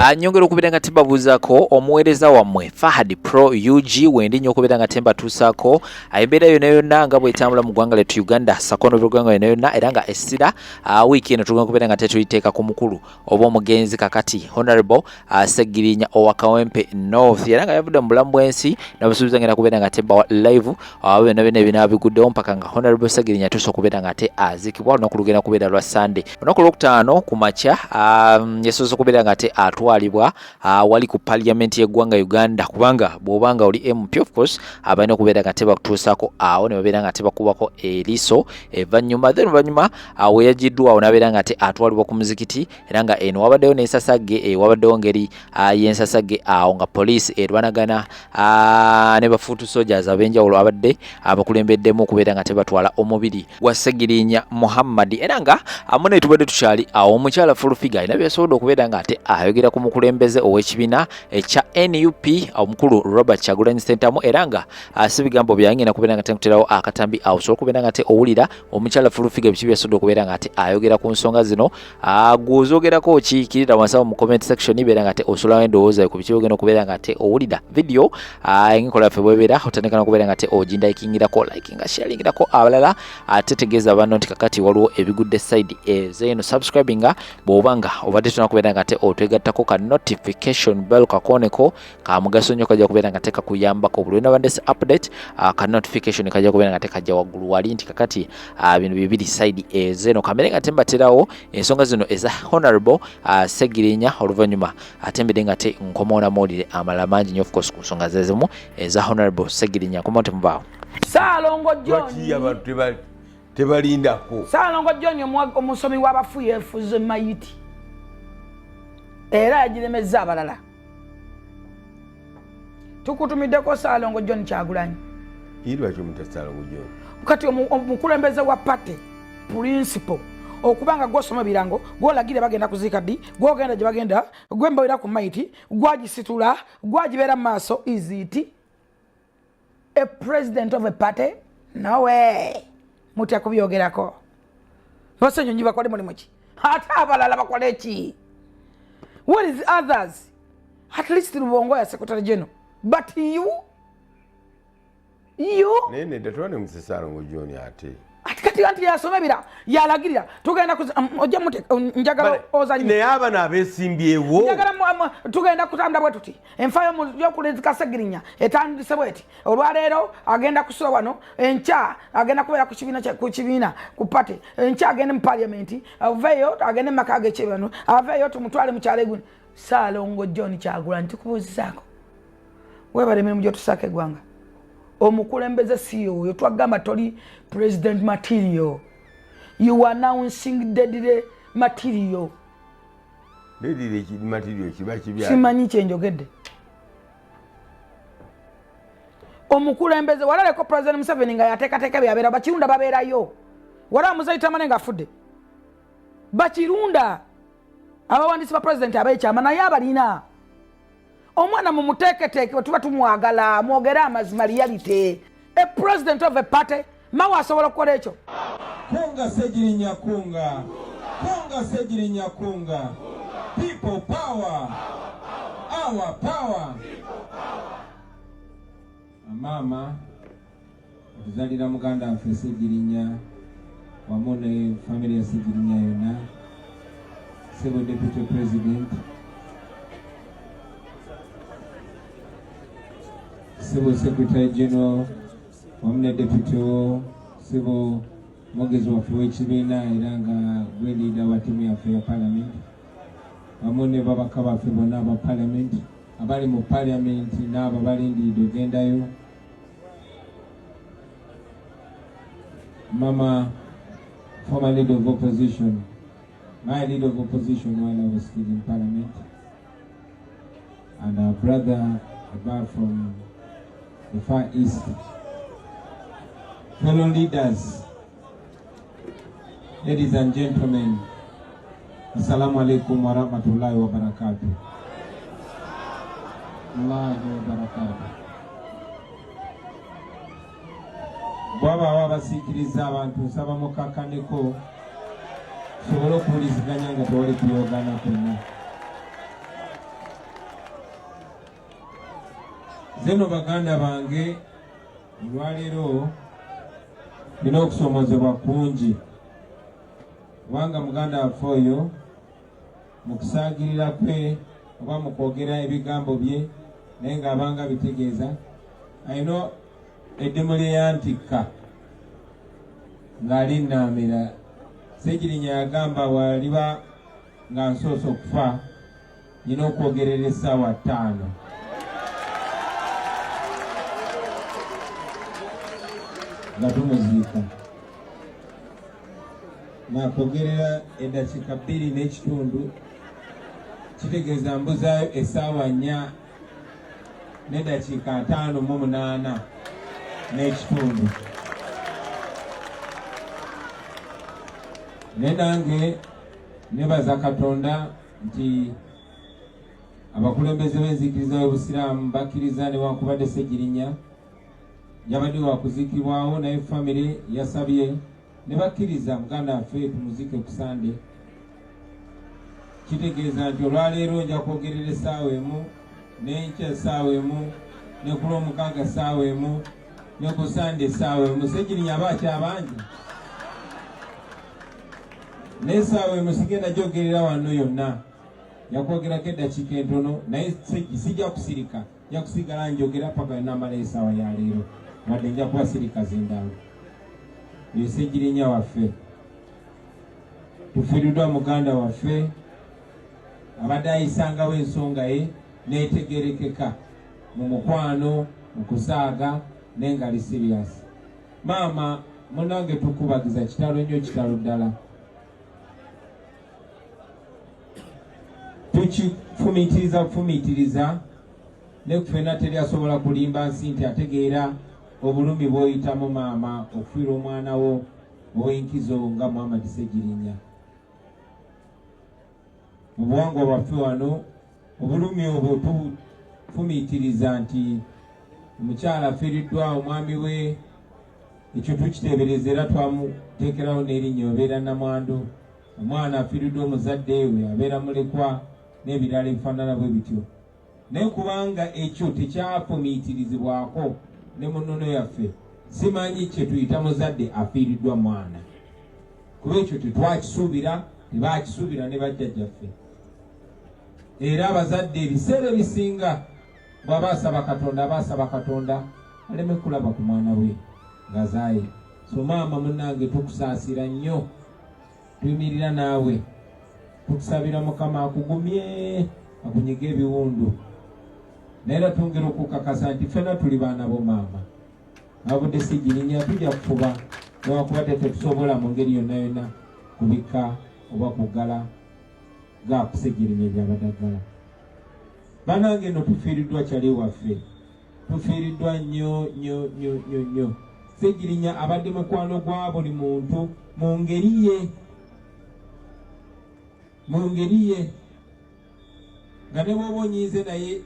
Nyongera okubeera nga tembabuuzaako omuweereza wammwe Fahad Pro UG wendi nnyo okubeera nga tembatuusaako embeera yonna yonna nga bwetambula mu ggwanga lyattu Uganda sako n'obyeggwanga yonna yonna, era nga essira wiiki eno tugenda kubeera nga tetuliteeka ku mukulu oba omugenzi kakati Honorable Ssegirinya owa Kawempe North, era nga yavudde mu bulamu bw'ensi. Nabasuubiza ngenda kubeera nga tembawa live byonna byonna ebinaaba biguddewo mpaka nga Honorable Ssegirinya atuuse okubeera nga ate aziikibwa. Olunaku lugenda kubeera lwa Sunday, olunaku lwokutaano ku makya. Yasoose okubeera nga ate atwalibwa wali ku parliament y'eggwanga Uganda, kubanga bw'oba nga oli MP, of course abalina okubeera nga tebakutuusaako awo ne babeera nga tebakubako eriiso evvannyuma. Then oluvannyuma we yagiddwa awo n'abeera nga ate atwalibwa ku muzikiti, era nga eno wabaddewo n'ensasagge, wabaddewo ngeri y'ensasagge awo nga poliisi erwanagana ne ba foot soldiers ab'enjawulo abadde abakulembeddemu okubeera nga tebatwala omubiri gwa Ssegirinya Muhammad. Era nga amune tubadde tukyali awo, omukyala Full Figure alina byasobodde okubeera nga ate ayogera ku mukulembeze ow'ekibiina ekya NUP omukulu Robert Kyagulanyi Ssentamu, era nga si bigambo byange, ngenda kubeera nga tenkuterawo akatambi awo osobola okubeera nga ate owulira omukyala Full Figure biki byasobodde okubeera nga ate ayogera ku nsonga zino. Gwozogerako ki? Kirira wansi awo mu comment section, beera nga ate osulawo endowooza ku biki ogenda okubeera nga ate owulira. Video enkola yaffe bwebeera, otandika nokubeera nga ate ogindayikingirako, likinga, sharingirako abalala, ate tegeeza banno nti kakati waliwo ebigudde side ezeeno. Subscribinga bw'oba nga obadde tonakubeera nga ate otwegattako, ka notification bell kakooneko ka mugaso nnyo, kajja kubeera nga tekakuyambako buli lwena bandese update. Ka notification kajja kubeera nga tekajja waggulu wali nti kakati bino bibiri side ezeeno. Kamere nga tembaterawo ensonga zino eza Honorable Ssegirinya, oluvannyuma ate mbere nga te nkomawo namawulire amalala mangi nnyo, of course ku nsonga zezimu eza Honorable Ssegirinya. Nkomawo, temubaawo. Saalongo John. Lwaki abantu tebalindako? Saalongo John, omusomi w'abafu yeefuze mayiti era yagiremezza abalala. Tukutumiddeko Saalongo John Kyagulanyi. Iri lwaki omuta Saalongo John? Kati omukulembeze wa party principle okubanga gwosoma ebirango, gwolagire bagenda kuziika ddi, gwogenda gye bagenda, gwembawira ku maiti, gwagisitula, gwagibeera mu maaso. Is it a president of a party? No way. Mutya kubyogerako. Basenyonyi bakole mulimu ki? Ate abalala bakole ki? What is others? At least Lubongo ya secretary general, but you Naye nedda, tubane muse Saalongo John ate. Ati kati anti yasoma ebira yalagirira tugenda ojja njagala ozanye. Naye abano abeesimbyewo. Njagala tugenda kutambula bwe tuti. Enfa y'okulezika Segirinya etandise bweti: olwaleero agenda kusula wano, enkya agenda kubeera ku kibiina ku kibiina ku party, enkya agende mu parliament, aveeyo agende mu maka g'ekyebano, aveeyo tumutwale mu kyalo eguni. Saalongo John Kyagulanyi, tukubuuzizaako, weebala emirimu gy'otusaako eggwanga. Omukulembeze si oyo twagamba. Toli president material, you are announcing deadly material. Deadly material kiba kibi. Simanyi kyenjogedde. Omukulembeze walaleko President Museveni nga yateekateeka byabeera, bakirunda babeerayo. Wala Muzeyi Tamale nga afudde, bakirunda abawandiisi ba president abekyama naye abalina omwana mumuteeketeeke. Bwe tuba tumwagala, mwogere amazima, reality. A president of a party mawe asobola okukola ekyo? Kunga Segirinya, kunga, kunga Segirinya, kunga. People power, our power. Maama otuzalira muganda waffe Segirinya wamu ne family ya Segirinya yonna. Sebo Deputy President, Sebo Secretary General wamu ne deputy wo, sebo mwogezi waffe w'ekibiina era nga gwe leader wa ttiimu yaffe ya parliament, wamu ne babaka baffe bonna aba parliament abali mu parliament n'abo abalindiridde ogendayo. Mama former leader of opposition, my leader of opposition while I was still in parliament, and our brother above from the Far East, fellow leaders, ladies and gentlemen, Assalamu alaikum wa rahmatullahi wa barakatuh. Allahi wa barakatuh. Bwabaawo abasiikiriza abantu, nsaba mukakkaneko tusobole okuwuliziganya nga tewali kuyoogana kwonna. Zeno baganda bange, olwaleero nina okusoomozebwa kungi, kubanga muganda waffe oyo mu kusaagirira kwe oba mu kwogera ebigambo bye, naye ng'abanga bitegeeza alina eddimu lye yantikka ng'ali nnaamira. Ssegirinya yagamba waliba nga nsoose okufa nina okwogerera essaawa 5. Nga tumuziika nakwogerera eddakiika 2.5, kitegeeza mbuzaayo essaawa 4 n'eddakiika 58.5. Naye nange nebaza Katonda nti abakulembeze b'enzikiriza y'Obusiraamu bakkiriza, newankubadde Ssegirinya yabadde wakuziikibwawo, naye famire yasabye ne bakkiriza muganda waffe tumuziike ku Sande. Kitegeeza nti olwaleero nja kwogerera essaawa 1, n'enkya essaawa 1, ne ku Lwomukaaga essaawa 1, ne ku Sande essaawa 1. Ssegirinya aba akyabanja, n'essaawa 1 sigenda gyogerera wano yonna, yakwogerako eddakiika entono, naye sijja kusirika, nja kusigala njogera paka yonna essaawa ya leero, wadde nja kuba sirika zindaalo. Oyo Ssegirinya waffe, tufiiriddwa muganda waffe abadde ayisangawo ensonga ye n'etegerekeka mu mukwano, mu kusaaga, naye nga ali serious. Maama munange, tukubagiza kitalo nnyo, kitalo ddala. Tukifumiitiriza bufumiitiriza, ne ffenna teri asobola kulimba nsi nti ategeera obulumi bw'oyitamu maama okufiirwa omwana wo ow'enkizo nga Muhammad Ssegirinya. Mu buwangwa bwaffe wano obulumi obwo tufumiitiriza nti omukyala afiiriddwa omwami we, ekyo tukiteebereza era twamuteekerawo n'erinnya obeera namwandu, omwana afiiriddwa omuzadde we abeera mulekwa n'ebirala ebifaanana bwe bityo. Naye kubanga ekyo tekyafumiitirizibwako ne mu nnono yaffe, simanyi kye tuyita muzadde afiiriddwa mwana, kuba ekyo tetwakisuubira, tebakisuubira ne bajjajjaffe. Era abazadde ebiseera ebisinga bw'aba asaba Katonda, aba asaba Katonda aleme kulaba ku mwana we ng'azaaye. So maama munnange, tukusaasira nnyo, tuyimirira naawe, tukusabira Mukama akugumye, akunyige ebiwundu. Naye era twongera okukakasa nti ffenna tuli baana bo maama. Abudde Ssegirinya tujja kufuba newankubadde tetusobola mu ngeri yonna yonna kubikka oba kuggala gap Ssegirinya gy'abadde aggala. Bannange nno tufiiriddwa kyali waffe, tufiiriddwa nnyo nnyo nnyo nnyo nnyo. Ssegirinya abadde mukwano gwa buli muntu mu ngeri ye, mu ngeri ye, nga ne bw'oba onyiize naye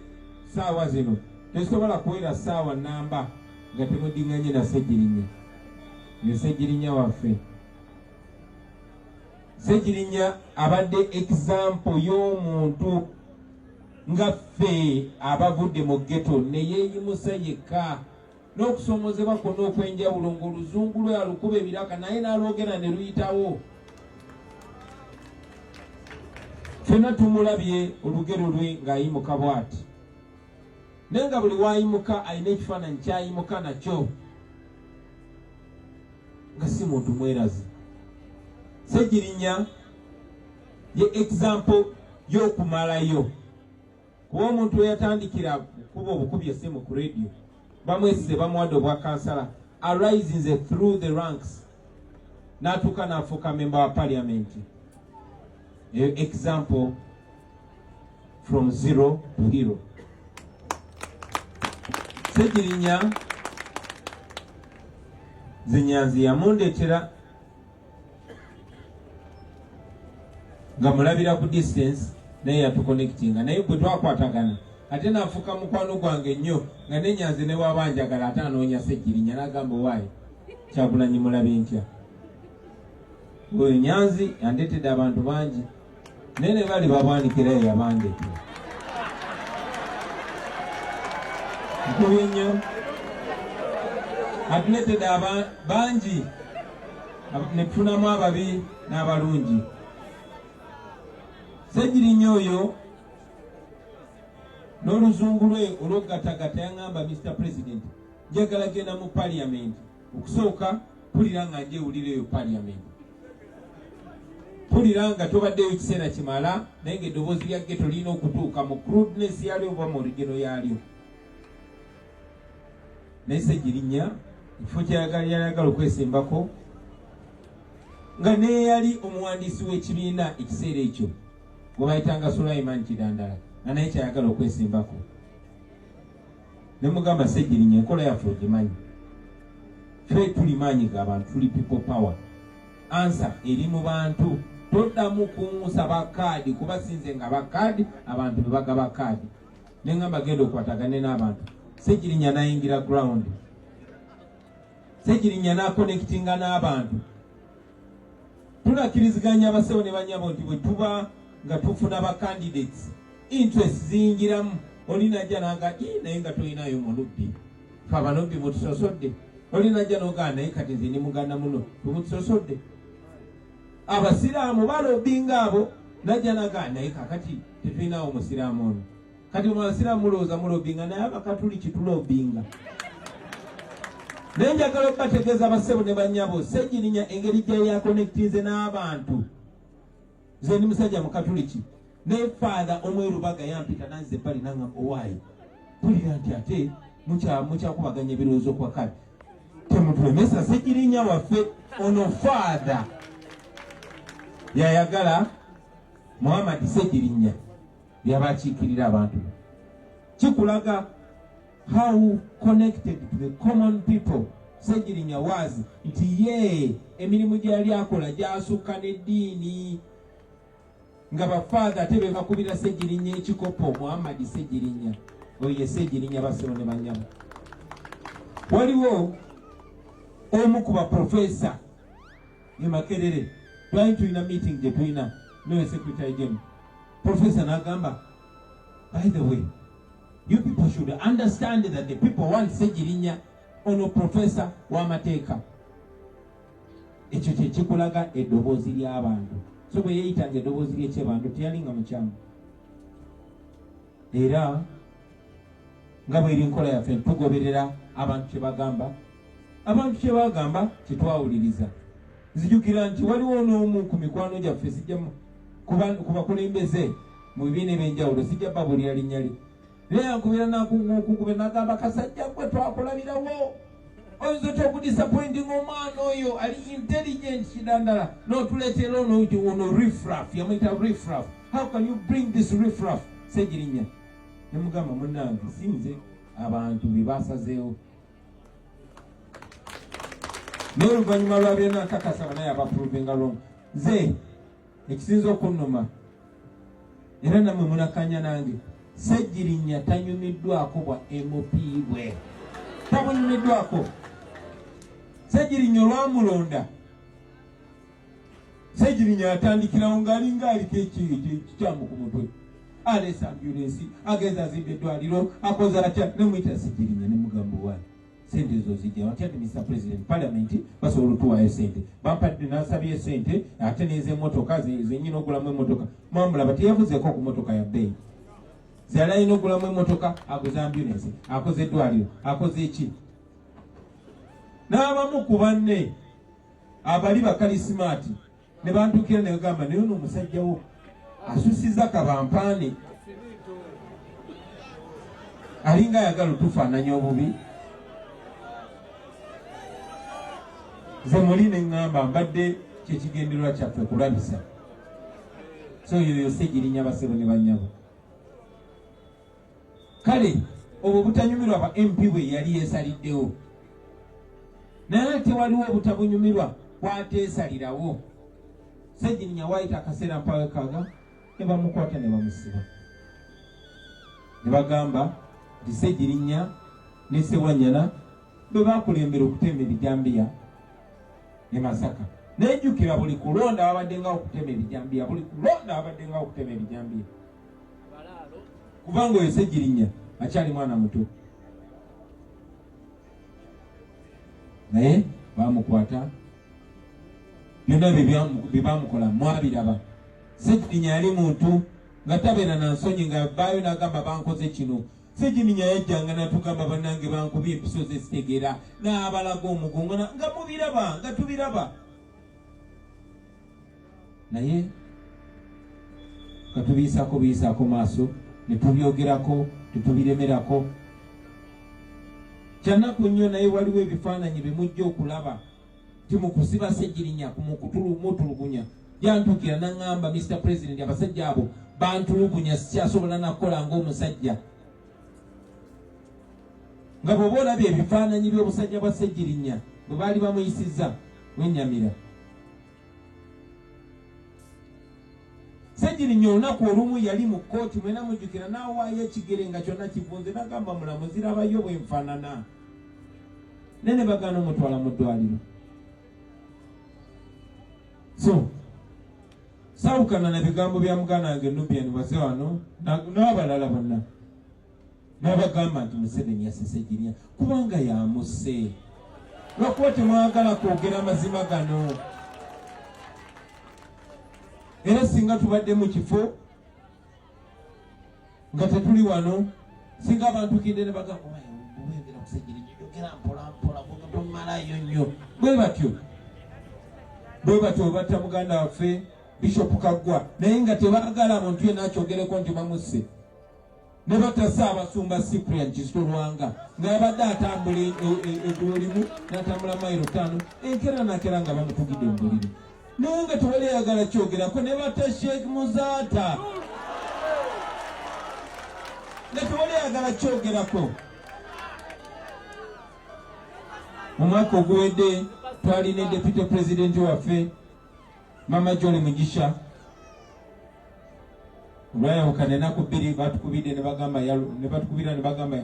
ssaawa zino tesobola kuwera ssaawa namba nga temuddinganye na Ssegirinya. Ye Ssegirinya waffe. Ssegirinya abadde example y'omuntu nga ffe abavudde mu ghetto ne yeeyimusa yekka n'okusoomozebwa kwonna okw'enjawulo, ng'oluzungu lwe alukuba ebiraka naye n'alwogera ne luyitawo. Ffenna tumulabye olugero lwe ng'ayimuka bw'ati, naye nga buli w'ayimuka alina ekifaananyi ky'ayimuka nakyo, nga si muntu mwerazi. Ssegirinya ye example y'okumalayo, kuba omuntu eyatandikira kuba obukubi essimu ku radio bamwesize bamuwadde obwa kansala, arisinze through the ranks n'atuuka n'afuuka member wa parliament. Eyo example from zero to hero. Ssegirinya Zinyanzi yamundeetera nga mulabira ku distance, naye yatuconnectinga, naye bwe twakwatagana ate nafuuka mukwano gwange nnyo, nga nenyanzi ne waba njagala ate anoonya Ssegirinya n'agamba owaaye Kyagulanyi mulabye ntya. Oyo Nyanzi yandeetedde abantu bangi, naye ne bali babwanikira ye yabandeetera. Nkubye nnyo. Atuleetedde bangi ne tufunamu ababi n'abalungi. Ssegirinya oyo n'oluzungu lwe olw'okugatagatta yaŋŋamba, Mr President, njagala genda mu parliament. Okusooka mpulira nga njewulira eyo parliament, mpulira nga tobaddeyo kiseera kimala, naye ng'eddoboozi lya ghetto lirina okutuuka mu crudeness yalyo oba mu original yalyo. Naye Ssegirinya ekifo kyayagala yayagala okwesimbako nga neyali omuwandiisi w'ekibiina ekiseera ekyo gwe bayitanga Sulaiman Kidandala, nga naye kyayagala okwesimbako. Ne mugamba, Ssegirinya, enkola yaffe ogimanyi, ffe tuli maanyi g'abantu, tuli people power, answer eri mu bantu. Toddamu kunsaba kaadi kuba sinze nga bakaadi, abantu be bagaba kaadi. Neŋŋamba genda okwatagane n'abantu. Ssegirinya n'ayingira ground, Ssegirinya n'aconnectinga n'abantu. Tunakkiriziganya abasewo ne banyabo nti bwe tuba nga tufuna ba candidates, interest ziyingiramu. Oli najja naga, naye nga tolinayo munubbi, fe abanubbi mutusosodde. Oli najja nogaa, naye kati nze ndi muganda muno, tumutusosodde. Abasiraamu balobinga abo, najja nagaa, naye kakati tetulinawo musiraamu ono. Kati mu abasiraamu mulowooza mulobinga, naye abakatuliki tulobinga. Naye njagala okubategeeza abassebo ne bannyabo, Ssegirinya engeri gye yaconnectinze n'abantu. Nze ndi musajja mukatuliki, naye Father omwerubaga yampita nanze ebbali nangamba, owaayi mpulira nti ate mukyakubaganya ebirowoozo kwa kale temutulemesa Ssegirinya waffe ono. Father yayagala Muhammad Ssegirinya yabakiikirira abantu. Kikulaga how connected to the common people Ssegirinya was, nti ye emirimu gye yali akola gyasukka n'eddiini, nga bafaatha ate be bakubira Ssegirinya ekikopo. Muhammad Ssegirinya oyo ye Ssegirinya, basebo ne banyabo. Waliwo omu ku baprofesa e Makerere, twali tulina meeting gye tulina noyo secretary general, professor n'agamba, by the way, you people should understand that the people want Ssegirinya. Ono professor w'amateeka. Ekyo kyekikulaga eddoboozi ly'abantu. So bwe yeeyitanga eddoboozi ly'ekyebantu teyali nga mukyamu. Era nga bweri nkola yaffe, tugoberera abantu kye bagamba, abantu kye bagamba kyetwawuliriza. Nzijukira nti waliwo n'omu ku mikwano gyaffe, sijja ku bakulembeze mu bibiina ebyenjawulo, sijja babuulira linnya lye, naye yankubira nakunkube nagamba, kasajja gwe twakulabirawo, oyinza otya okudisappointing omwana oyo ali intelligent Kidandala n'otuleetera ono ono riffraff? Yamuyita riffraff. How can you bring this riffraff Segirinya? Nemugamba, munnange, sinze, abantu be basazeewo. Naye oluvannyuma lwa byonna nkakasa banaye abaprovinga wrong. Nze ekisinza okunnuma, era nammwe munakanya nange, Ssegirinya tanyumiddwako bwa MP bwe, tabunyumiddwako. Ssegirinya olwamulonda, Ssegirinya atandikirawo ng'alinga aliko ekikyamu ku mutwe, aleesa ambulensi, agenza azimba eddwaliro, akoze atya. Nemuyita Ssegirinya nemugamba, owaayi, sente ezo zijja watya? Ti Mr President, parliament basobola otuwaayo sente, bampadde, nasabye sente, ate nez'emmotoka zenyina ogulamu emmotoka. Mwamulaba teyavuzeeko ku motoka ya bbeeyi zeyali alina ogulamu emmotoka, aguze ambulensi, akoze eddwaliro, akoze eki. N'abamu ku banne abali bakalisimaati ne bantuukira ne bagamba, naye ono omusajja wo asusiza kabampaane, alinga ayagala otufaananya obubi. Nze muli ne ŋŋamba mbadde kyekigendererwa kyaffe kulabisa. So yoyo Ssegirinya, basebo ne bannyabo. Kale obwo obutanyumirwa bwa MP bwe yali yeesaliddewo, naye ate waliwo obutabunyumirwa bwateesalirawo. Ssegirinya waayita akaseera mpawekaaga ne bamukwata ne bamusiba, ne bagamba nti Ssegirinya ne Ssewanyana bwe bakulembera okutema ebijambiya e Masaka. Nejjukira buli kulonda babadde nga okutema ebijambiya, buli kulonda babadde nga okutema ebijambiya, kubanga oyo Ssegirinya akyali mwana muto. Naye bamukwata, byonna bye bamukola mwabiraba. Ssegirinya yali muntu nga tabeera na nsonyi, nga baayo n'agamba bankoze kino. Ssegirinya yajjanga natugamba bannange bankubye empiso zesitegera, n'abalaga omugongo nga mubiraba, nga tubiraba. Naye nga tubiyisaako biyisaako maaso, ne tubyogerako, tetubiremerako. Kyannaku nnyo, naye waliwo ebifaananyi bye mujja okulaba nti mu kusiba Ssegirinya, mu kutulugunya, yantuukira n'aŋŋamba, Mr President, abasajja abo bantulugunya, sikyasobola nakukola ng'omusajja. Nga bw'oba olabye ebifaananyi by'obusajja bwa Ssegirinya bwe baali bamuyisizza, wennyamira. Ssegirinya olunaku olumu yali mu kkooti, mwena mujjukira, n'awaayo ekigere nga kyonna kivunze, n'agamba mulamuzi labayo bwe nfaanana. Naye ne bagaana omutwala mu ddwaliro. So saawukana na bigambo bya muganda wange Nubian waze wano n'abalala bonna, n'abagamba nti Museveni yasse Ssegirinya kubanga yamusse. Lwakuba temwagala kwogera mazima gano. Era singa tubadde mu kifo nga tetuli wano, singa abantu kidde ne bagamba bweyogera ku Ssegirinya, yogera mpola mpola, tomalayo nnyo. Bwe batyo bwe batyo batta muganda waffe Bishop Kaggwa, naye nga tebaagala muntu yenna akyogereko nti bamusse. Ne batta Ssaabasumba Cyprian Kizito Lwanga nga yabadde atambula eggulo limu n'atambula mayiro 5, enkeera nakera nga bamutugidde mu buliri, naye nga tewali ayagala kyogerako. Ne batta Sheikh Muzaata nga tewali ayagala kyogerako. Mu mwaka oguwedde twalina deputy president waffe Mama Jolly Mugisha, olwayawukana ennaku 2 batukubidde ne bagamba ne batukubira ne bagamba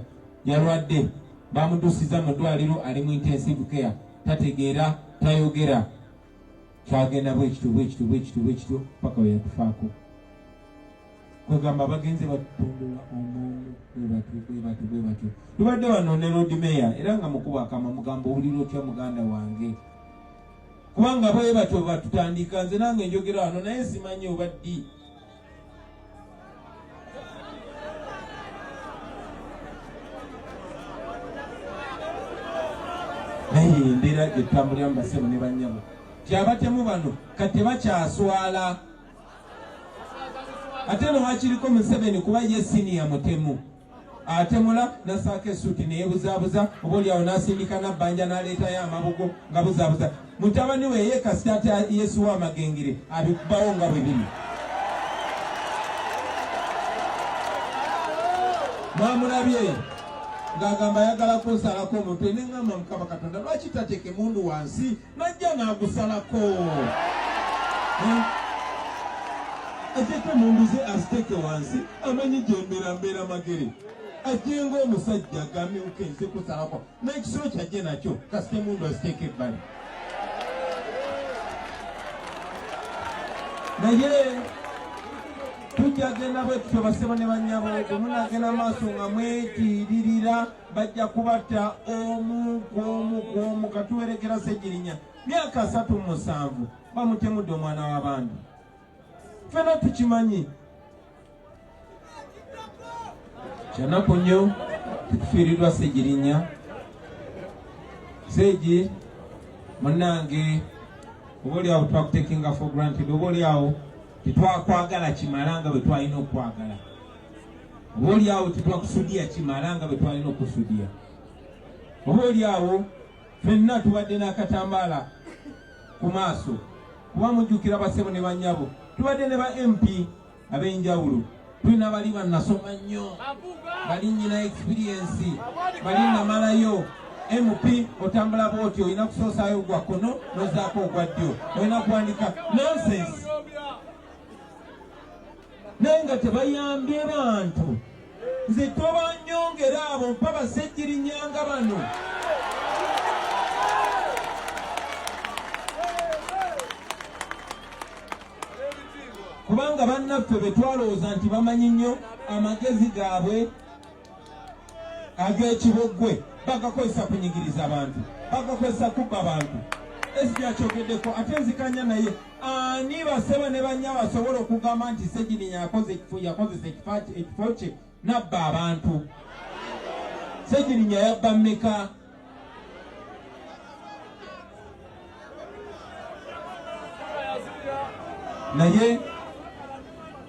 yalwadde, bamudusiza mu ddwaliro, ali mu intensive care, tategeera, tayogera. Kyagenda bwe kityo bwe kityo bwe kityo bwe kityo paka we yatufaako. Kwegamba abagenzi batutundula omuntu bwe batyo bwe batyo bwe batyo. Tubadde wano ne Lord Mayor era nga mukuba akama mugamba owulira otya muganda wange, kubanga bwe batyo batutandika. Nze nange njogera wano naye simanyi oba ddi. Naye embeera gye tutambuliramu bassebo ne bannyabo, ti abatemu bano kati tebakyaswala. Ate no wakiriko Museveni kuba ye siniya mutemu, atemula nasaako essuuti neyebuzaabuza, oba oliawo n'asindika nabbanja n'aleetayo amabugo nga buzaabuza. Mutabani we ye kasita ate yesuwa amagengere abikubawo nga bwe biri. Mwamulabye ng'agamba ayagala kunsalako omutwe, ne ŋŋamba Mukama Katonda lwaki tateeka emmundu wansi najja n'agusalako? Ateeke emmundu ze aziteeke wansi, amanyi gye mbeera, mbeera Magere, ajje ng'omusajja agambe oke nze kusalako n'ekisolo kyajje nakyo, kasita emmundu aziteeke ebbali. Naye tujja genda bwe tutyo bassebo ne bannyabo, bwe munaagenda maaso nga mwetiiririra bajja kubatta omu ku omu ku omu. Katuwerekera Ssegirinya myaka 37 bamutemudde omwana w'abandi, ffenna tukimanyi. Kyanaku nnyo tufiiriddwa Ssegirinya. Segi munnange, oba oliawo twakutekinga for granted, oba oliawo tetwakwagala kimala nga bwe twalina okwagala, oba oliawo tetwakusudiya kimala nga bwe twalina okusudiya, oba oliawo ffenna tubadde n'akatambaala ku maaso, kuba mujjukira bassebo ne bannyabo, tubadde ne ba MP ab'enjawulo, tulina bali bannasoma nnyo, bali nnyina experience, bali namalayo MP. Otambula bw'otyo, olina kusoosaayo ogwa kkono n'ozzaako ogwa ddyo, olina kuwandika nonsense, naye nga tebayambye bantu. Nze tobanyongera abo, mpa Bassegirinyanga bano. Kubanga bannaffe be twalowooza nti bamanyi nnyo, amagezi gaabwe ag'ekiboggwe Bagakozesa kunyigiriza bantu, bagakozesa kubba bantu. SG akyogeddeko ate nzikanya naye. Ani baseba ne bannya basobola okugamba nti Ssegirinya yakozesa ekifo kye nabba abantu? Ssegirinya yabba mmeka? Naye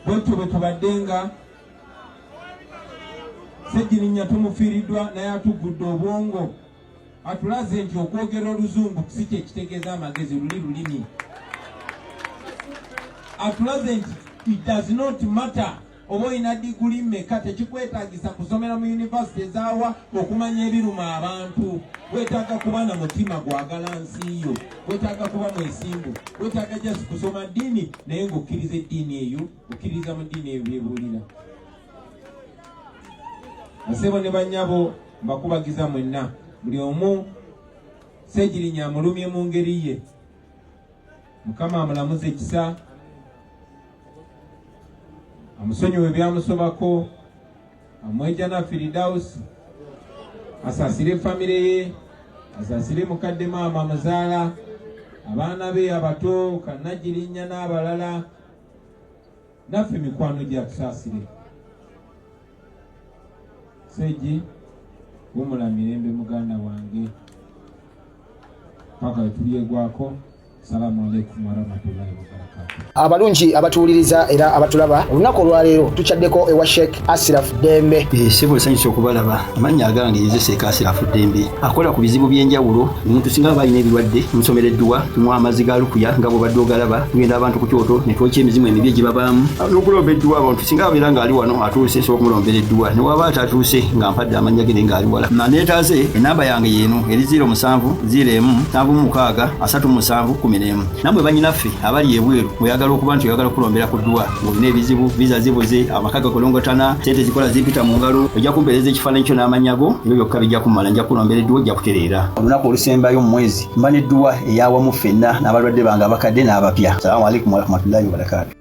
bwetyo bwe tubadde nga Ssegirinya tumufiiriddwa, naye atugudde obwongo, atulaze nti okwogera oluzungu si kye kitegeeza amagezi, luli lulimi. Atulaze nti it does not matter oba olina diguli mmeka, tekikwetaagisa kusomera mu yunivasite ezaawa okumanya ebiruma abantu. Weetaaga kuba na mutima gwagala nsi yo, weetaaga kuba mwesimbu, weetaaga just kusoma ddiini naye ng'okkiriza eddiini eyo, okkiririza mu ddiini eyo byebuulira. Basebo ne bannyabo, mbakubagiza mwenna, buli omu Ssegirinya amulumye mu ngeri ye. Mukama amulamuze ekisa, amusonyiwe ebyamusobako, amwejana Firidausi, asaasire famire ye, asaasire mukadde maama muzaala, abaana be abato Kannagirinnya n'abalala, naffe mikwano gye atusaasire. Segi, wumula mirembe muganda wange paka wetulyegwako. Salamu alaikum warahmatullahi wabarakatuh. Abalungi abatuwuliriza era abatulaba, olunaku olwaleero tukyaddeko ewa Sheikh Asiraf Ddembe. Sebo, nsanyusa okubalaba. Amannya agange nze Sheikh Asirafu Ddembe, akola ku bizibu by'enjawulo. Omuntu singa aba alina ebirwadde, tumusomera edduwa, tumuwa amazzi ga lukuya nga bw'obadde ogalaba, tugenda abantu ku kyoto ne twokya emizimu emibi egibabaamu n'okulomba edduwa. Abantu singa abeera ng'ali wano atuuse, nsobola okumulombera edduwa, ne waba atatuuse nga mpadde amannya ge naye ng'ali wala. Neetaaze enamba yange yeeno eri 07 01 76 37 11. Nammwe bannyinaffe abali ebweru, oyagala okuba nti oyagala okulombera ku dduwa ng'olina ebizibu, viza zibuze, amaka gakolongotana, sente zikola zimpita mu ngalo, ojja kumpeereza ekifaananyi kyo n'amannya go, ebyo byokka bijja kummala, nja kulombera edduwa, ojja kutereera. Olunaku olusembayo mu mwezi mba n'edduwa eyawamu ffenna n'abalwadde bange abakadde n'abapya. Salaamu alaikum warahmatullahi wabarakaatu.